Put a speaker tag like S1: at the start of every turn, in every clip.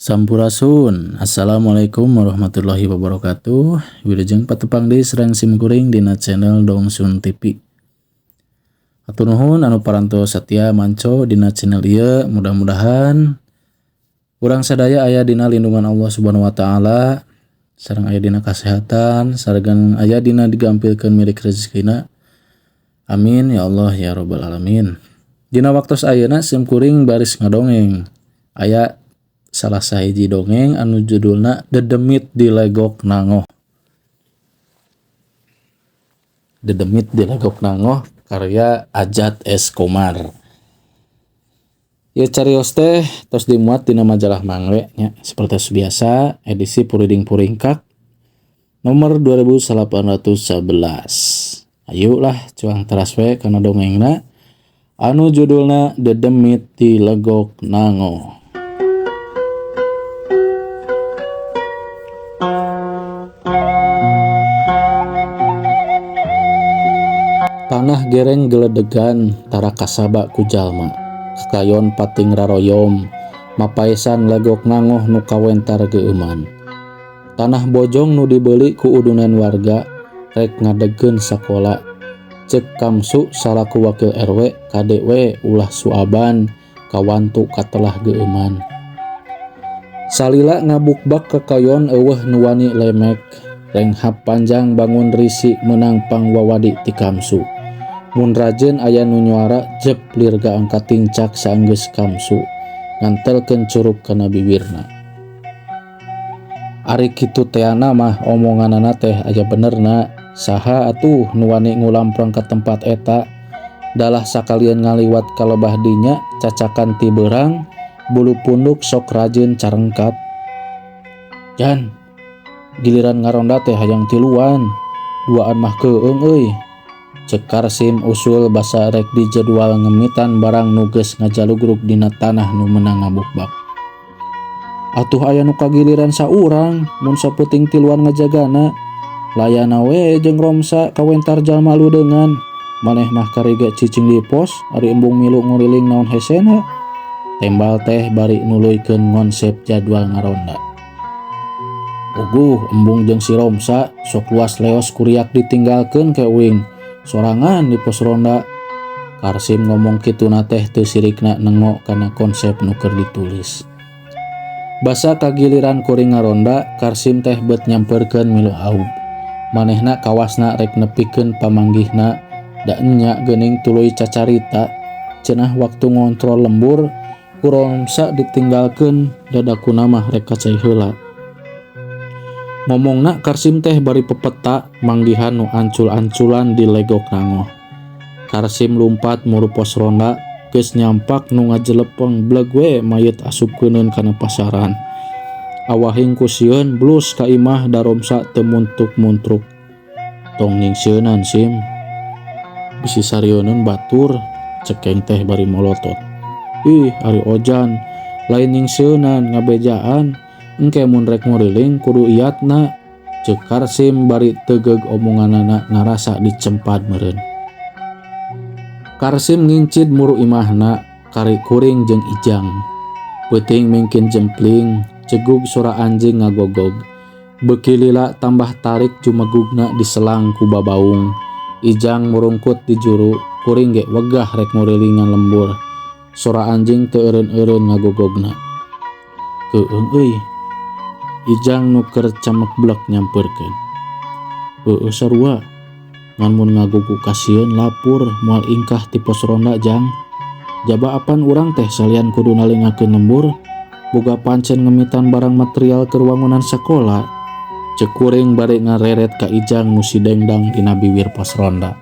S1: Sampurasun, Assalamualaikum warahmatullahi wabarakatuh. Wilujeng patepang deui sareng sim kuring dina channel Dongsun TV. Hatur nuhun anu parantos satia manco dina channel ieu, mudah-mudahan urang sadaya aya dina lindungan Allah Subhanahu wa taala, sareng aya dina kasehatan, sareng aya dina digampilkeun milik rezekina. Amin ya Allah ya rabbal alamin. Dina waktos ayeuna sim kuring baris ngadongeng. Aya salah sahiji dongeng anu judulna Dedemit di Legok Nangoh. Dedemit di Legok Nangoh karya Ajat S. Komar. Ieu carios teh tos dimuat dina majalah Mangwe nya, seperti biasa edisi Puriding Puringkak nomor 2811. Ayo lah cuang teras we kana dongengna anu judulna Dedemit di Legok Nangoh. Tanah gereng geledegan tara kasaba ku jalma. Kakayon pating raroyom, mapaesan Legok Nangoh nu kawentar geueuman. Tanah bojong nu dibeuli ku udunan warga rek ngadegkeun sakola. Ceuk Kamsu salaku wakil RW kade we ulah suaban kawantu katelah geueuman. Salila ngabukbak kakayon eueuh nu wani lemek. Renghap panjang bangun risi meunang pangwawadi ti Kamsu. Mun rajeun aya nu nyuara jep lir gaangkat tincak saenggeus Kamsu ngantelkeun curug kana bibirna. Ari kitu teana mah omonganana teh aya benerna, saha atuh nu wani ngulamprang ka tempat eta, dalah sakalian ngaliwat ka lebah dinya cacakan ti beurang, bulu punduk sok rajeun carengkat. Jan, giliran ngaronda teh hayang tiluan, duaan mah keueung euy. Ceuk Karsim usul basa rek dijadwal ngemitan barang nu geus ngajalugrug dina tanah nu meunang ngabukbak. Atuh aya nu kagiliran saurang mun saputing tiluan ngajagana. Layana we jeung Romsa kawentar jalma ludeungan. Maneh mah kariga cicing di pos ari embung milu nguriling naon hesena. Tembal teh bari nuluykeun ngonsep jadwal ngaronda. Puguh embung jeung si Romsa sok luas leos kuriak ditinggalkeun ke uing. Sorangan di pos ronda. Karsim ngomong kituna teh teu sirikna nengo kana konsep nu keur ditulis. Basa kagiliran kuring ngaronda, Karsim teh beut nyamperkeun milu aub. Manehna kawasna rek nepikeun pamanggihna, da enya geuning tuluy cacarita. Cenah waktu ngontrol lembur, ku Romsa ditinggalkeun dadakuna mah rek ka cai heula. Ngomongna Karsim teh bari pepeta manggihan nu ancul-anculan di Legok Nangoh. Karsim lumpat muru pos ronda, geus nyampak nu ngajelepeng bleg we mayit asup keuneun kana pasaran. Awahing ku sieun blus ka imah da Romsa teu muntuk-muntruk. Tong nyingsieunan Sim. Bisi sarieuneun batur, cekeng teh bari molotot. Ih, ari Ojan, lain nyingsieunan ngabejaan. Engke mun rek nguriling kudu iatna. Ceuk Karsim bari tegeug omonganana ngarasa dicempad meureun. Karsim ngincid muru imahna kari kuring jeung Ijang. Peuting mingkin jempling, cegug sora anjing ngagogog. Beuki lila tambah tarik jumegugna diselang ku babaung. Ijang murungkut di juru, kuring ge wegah rek ngurilingan lembur. Sora anjing teu eureun-eureun ngagogogna. Keueung euy. Ijang nu keur camek blek nyamperkeun. Heueuh sarua. Ngan mun ngagugu kasieun lapur moal ingkah ti pos ronda jang. Jaba apan urang teh salian kudu nalingakeun lembur, boga pancen ngemitan barang material keur wangunan sakola. Ceuk kuring bari ngareret ka Ijang nu si dengdang dina biwir pos ronda.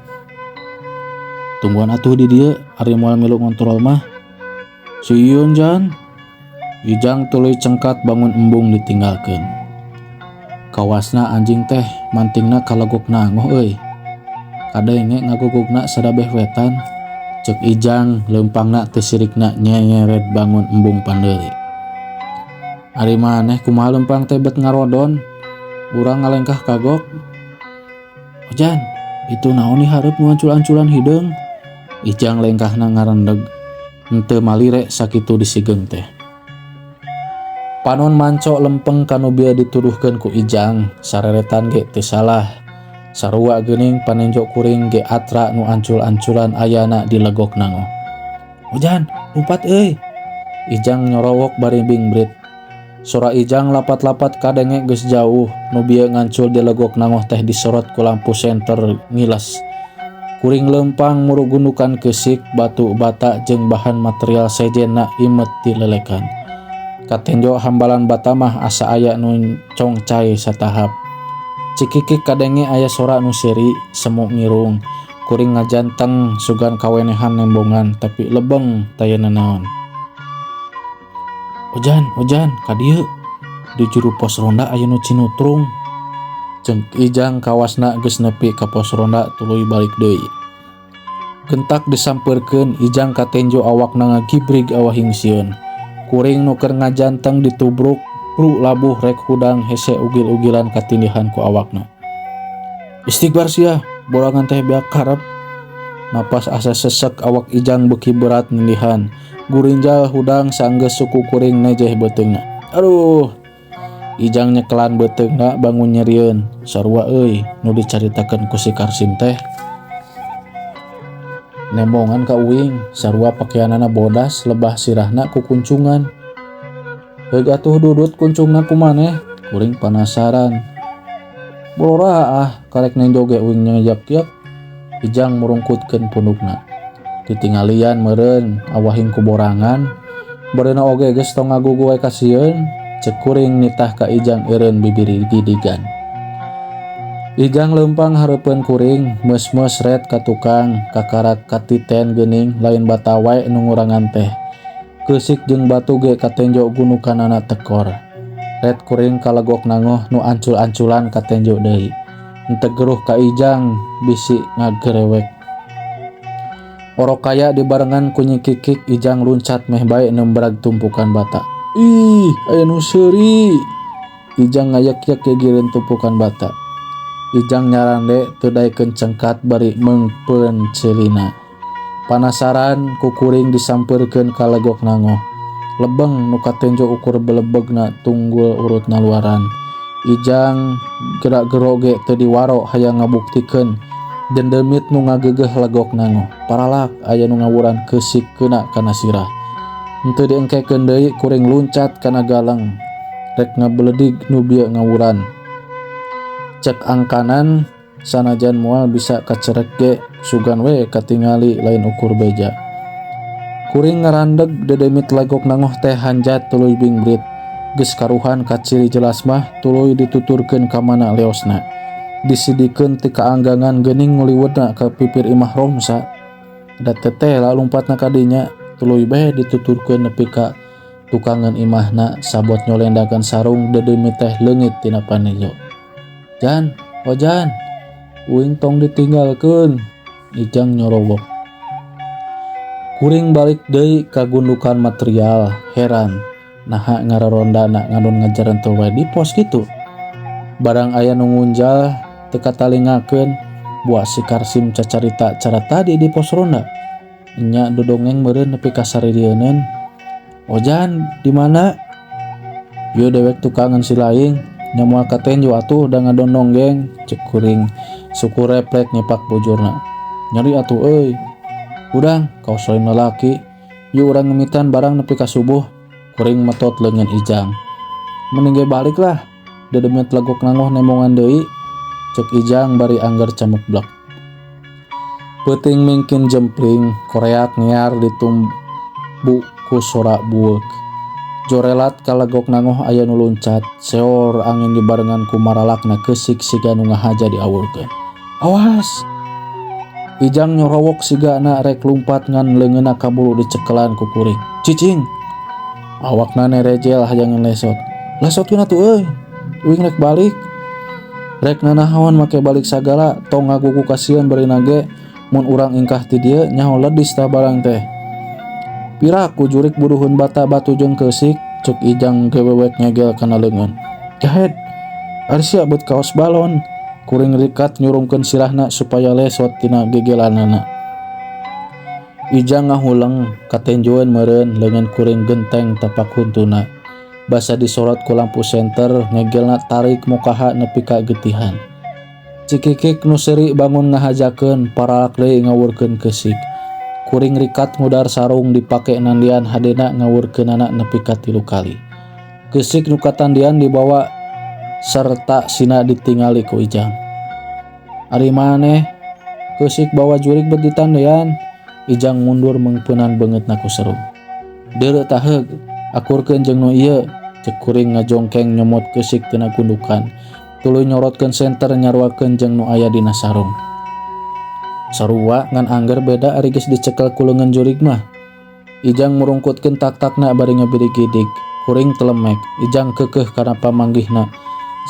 S1: Tungguan atuh di dieu ari moal milu ngontrol mah. Sieun jan. Ijang tuluy cengkat bangun embung ditinggalkeun. Kawasna anjing teh mantingna ka Legok Nangoh euy. Kadenge ngagogogna sadabeh wetan. Ceuk Ijang leumpangna teu sirikna nyeret bangun embung pandeuri. Ari maneh kumaha leumpang teh bet ngarodon? Urang ngalengkah kagok. Ojan, itu naon di hareup nu ancul-anculan hideung? Ijang lengkahna ngarendeg. Henteu malire sakitu disigeng teh. Panon manco lempeng kanu bieu dituduhkeun ku Ijang, sareretan ge teu salah. Sarua geuning panenjo kuring ge atra nu ancul-anculan ayana di legok nangoh. Ojan, lumpat euy. Ijang nyorowok bari bingbrit. Sora Ijang lapat-lapat kadenge geus jauh, nu bieu ngancul di legok nangoh teh disorot ku lampu senter ngiles. Kuring leumpang muru gundukan keusik, batu bata jeung bahan material sejenna imet ti lelekan. Katenjo hambalan bata mah asa aya nu congcay satahap. Cikikik kadenge aya sora nu seuri, semu ngirung. Kuring ngajanteng sugan kawenehan nembongan tapi lebeng taya nanaon. Ojan, ojan, ka dieu. Di juru pos ronda aya nu cinutrung. Ceuk Ijang kawasna geus nepi ka pos ronda tuluy balik deui. Gentak disampeurkeun Ijang katenjo awakna ngagibrig awahing sieun. Kuring nu keur ngajanteng ditubruk, bru labuh rek hudang hese ugil-ugilan katindihan ku awakna. Istighfar sia, borangan teh beak karep. Napas asa sesek awak Ijang beuki berat nindihan. Gurinjal hudang saenggeus suku kuring nejeh beuteungna. Aduh. Ijang nyekelan beuteungna bangun nyerieun. Sarua euy nu dicaritakeun ku si Karsim teh. Nembongan ka uing, sarua pakeanana bodas lebah sirahna ku kuncungan. Heug atuh dudut kuncungna ku maneh, kuring panasaran. Bora ah, karek nenjo ge uing nyeyak-yak. Ijang murungkutkeun pundukna. Titinggalian meureun awahing ku borangan. Bareuna oge geus tong ngagugu wae kasieun, ceuk kuring nitah ka Ijang eureun bibiri gidigan. Ijang leumpang hareupeun kuring, meus-meus ret ka tukang, kakarak katiten geuning lain bata wae nu ngurangan teh. Keusik jeung batu ge katenjo gunukanana tekor. Ret kuring kalegok nangoh nu ancul-anculan katenjo deui. Henteu geruh ka Ijang bisi ngagerewek. Orokaya dibarengan ku nyikikik Ijang luncat meh bae nembrag tumpukan bata. Ih, aya nu seuri. Ijang ngayek-yek gigireun tumpukan bata. Ijang nyarande teu daekeun cengkat bari meungpeun ceulina. Panasaran ku kuring disampeurkeun ka legok nangoh. Lebeng nu katenjo ukur belebegna tunggul urutna luaran. Ijang gerak-gero ge teu diwaro hayang ngabuktikeun dendemit nu ngageugeuh legok nangoh. Paralak aya nu ngawuran keusik keuna kana sirah. Henteu diengkekeun deui kuring luncat kana galeng rek ngabeledig nu bieu ngawuran. Cek angkanan sanajan moal bisa kacerek ge sugan we katingali lain ukur beja. Kuring ngarandeg dedemit legok nangoh teh hanjat tuluy bingbrit. Geus karuhan kaciri jelas mah tuluy dituturkeun ka mana leosna. Disidikeun ti kaanggangan geuning nguliweudna ka pipir imah Romsa. Da teteh la lumpatna ka dinya tuluy bae dituturkeun nepi ka tukangeun imahna sabot nyolendakan sarung dedemit teh leungit tina panejo. Jan, ojan, uing tong ditinggalkeun, Ijang nyorowok. Kuring balik deui ka gundukan material, heran. Naha ngararondana ngadon ngajarentul wae di pos kitu. Barang aya nu ngunjal teu katalingakeun, buah si Karsim cacarita cara tadi di pos ronda. Nya dodongeng meureun nepi ka saririeuneun. Ojan, di mana? Ieu dewek tukangan si laing. Nya moal katenjo atuh da ngadondong geng, ceuk kuring. Suku reflek nyepak bujurna. Nyeri atuh euy. Hudang, kaos lain lalaki. Yuk urang ngemitan barang nepi ka subuh. Kuring metot leungeun Ijang. Mending ge balik lah. Dedemit legok nangoh nembongan deui. Ceuk Ijang bari angger camuk blek. Peuting mingkin jempling, koreak ngear ditumbu ku sora bueuk. Jorelat kalegok nangoh aya nu luncat, seor angin dibarengan ku maralakna keusik siga nu ngahaja diawurkeun. Awas! Ijang nyorowok sigana rek lumpat ngan leungeunna kaburu dicekelan ku kuring. Cicing! Awakna nerejel hayang lesot. Lesotkeun atuh euy. Uing rek balik. Rek nanahaon make balik sagala, tong ngagugu kasieun bari nage mun urang ingkah ti dieu nyaho ledis tah barang teh. Piraku jurik buruhun bata batu jeung keusik, ceuk Ijang gewewek ngegel kana leungeun. Jahed, ari sia beut kaos balon. Kuring rikat nyurungkeun sirahna supaya lesot tina gegelanana. Ijang ngahuleng, katenjoeun meureun leungeun kuring genteng tapak huntuna. Basa disorot ku lampu senter, ngegelna tarik mukaha nepi ka getihan. Cikikik nu seuri bangun ngahajakeun, paralak deui ngawurkeun keusik. Kuring rikat ngudar sarung dipake nandian hadena ngawurkeunana nepi ka 3 kali. Keusik nu katandian dibawa serta sina ditingali ku Ijang. Ari maneh keusik bawa jurig bet ditandian. Ijang mundur meungpeunan beungeutna ku serung. Deureu taheug, akurkeun jeung nu ieu, cek kuring ngajongkeng nyomot keusik tina gundukan. Tuluy nyorotkeun senter nyaruakeun jeung nu aya dina sarung. Sarua ngan angger beda ari geus dicekel ku leungeun jurig mah. Ijang murungkutkeun tak-takna bari ngabirigidig. Kuring telemek, Ijang keukeuh kana pamanggihna.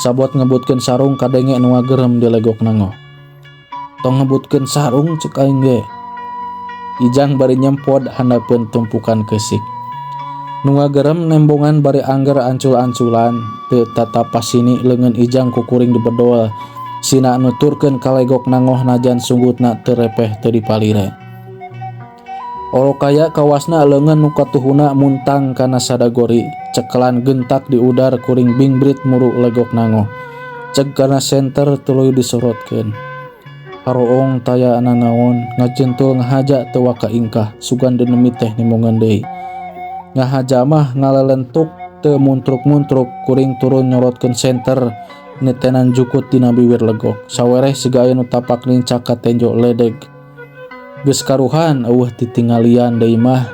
S1: Sabot ngebutkeun sarung kadenge nu ngagerem di legok nangoh. Tong ngebutkeun sarung cek aing ge. Ijang bari nyempod handapeun tumpukan keusik. Nu ngagerem nembongan bari angger ancul-anculan, teu tatapasini leungeun Ijang ku kuring dibedol. Sina nuturkeun kalegok nangoh najan sunggutna teu repeh teu dipalire. Orokaya kawasna leungeun nu katuhuna muntang kana sadagori, cekelan gentak diudar kuring bingbrit muru legok nangoh. Ceg kana senter tuluy disorotkeun. Haroong taya nanaon, ngajentul ngahaja teu waka ingkah, sugan denemit teh nimongan deui. Ngahaja mah ngalelentuk teu muntruk-muntruk, kuring turun nyorotkeun senter nitenan jukut dina biwir legok. Sawereh siga aya nu tapak lincak ka tenjo ledeg. Geus karuhan eueuh titinggalian deui mah,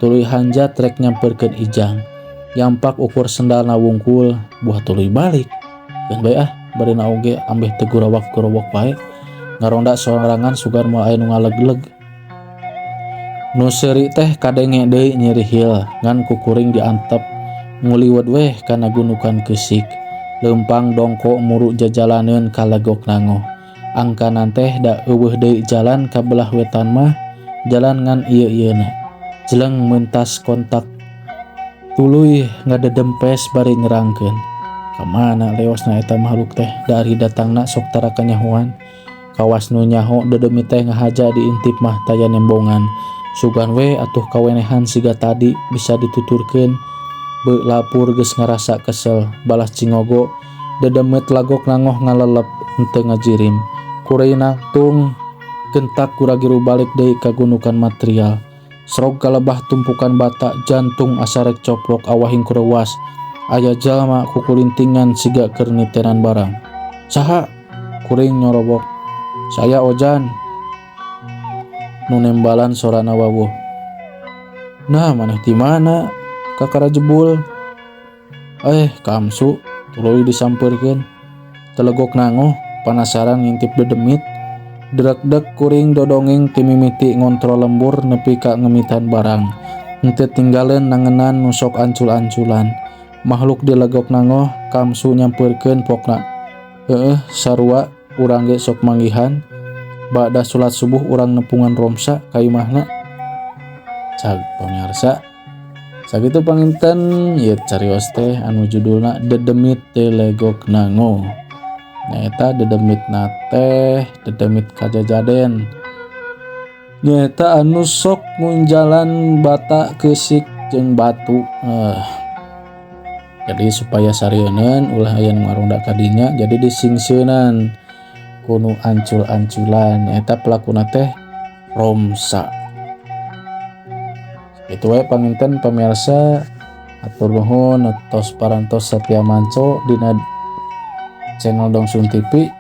S1: tuluy hanjat rek nyamperkeun Ijang. Yampak ukur sendalna wungkul, buah tuluy balik. Keun bae ah, barina oge ambeh teu gurawak-gurawak bae. Ngaronda sorangan sugan moal aya nu ngalegleg. Nu seuri teh kadenge deui nyirihil, ngan ku kuring diantep nguliwet weh kana gundukan keusik. Leumpang dongko muru jajalaneun ka legok nangoh. Angkanan teh da eueuh deui jalan ka belah wetan mah, jalan ngan ieu-ieuna. Jeleng mentas kontak tuluy ngadedempes bari nyerangkeun. Ka mana leosna eta makhluk teh dari datangna sok tara kanyahoan. Kawas nu nyaho dedemi teh ngahaja diintip mah taya nembongan. Sugan we atuh kawenehan siga tadi bisa dituturkeun. Be lapur geus ngarasa kesel, balas cingogo dedemet lagok nangoh ngalelep henteu ngajirim. Kuring nangtung gentak gura-giru balik deui ka gundukan material. Srog kalebah tumpukan bata, jantung asa rek coplok awahing kurewas. Aya jalma kukulintingan siga keur nitenan barang. Saha? Kuring nyorobok. Saya Ojan. Nu nembalan sorana wawuh. Nah, maneh ti mana? Kakara jebul. Kamsu tuluy disampeurkeun. Telegok nangoh, panasaran ngintip dedemit. Drekdek kuring dodongeng timimiti ngontrol lembur nepi ka ngemitan barang. Henteu tinggaleun nangenan nu sok ancul-anculan. Makhluk dilegok nangoh, Kamsu nyampeurkeun pokna. Heueuh, sarua urang ge sok manggihan. Bada salat subuh urang nepungan romsa ka imahna. Cag pamirsa. Sakitu panginten ieu carios teh anu judulna Dedemit Telegok Nango. Nyaeta dedemitna teh dedemit kajajaden. Nyaeta anu sok ngunjalan bata keusik jeung batu. Jadi supaya sarieun ulah aya nu ngaronda ka dinya, jadi disingsieunan kunu ancul-anculan. Nyaeta pelakuna teh romsa. Itu wae panginten pamirsa, atur nuhun atos parantos satia manco dina channel Dongsun TV.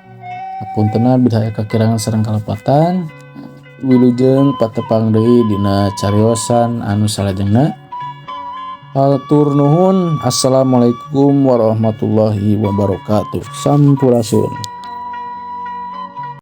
S1: Apuntenna bila aya kakirangan sareng kalepatan. Wilujeng patepang deui dina cariosan anu salajengna. Hatur nuhun. Assalamualaikum warahmatullahi wabarakatuh. Sampurasun.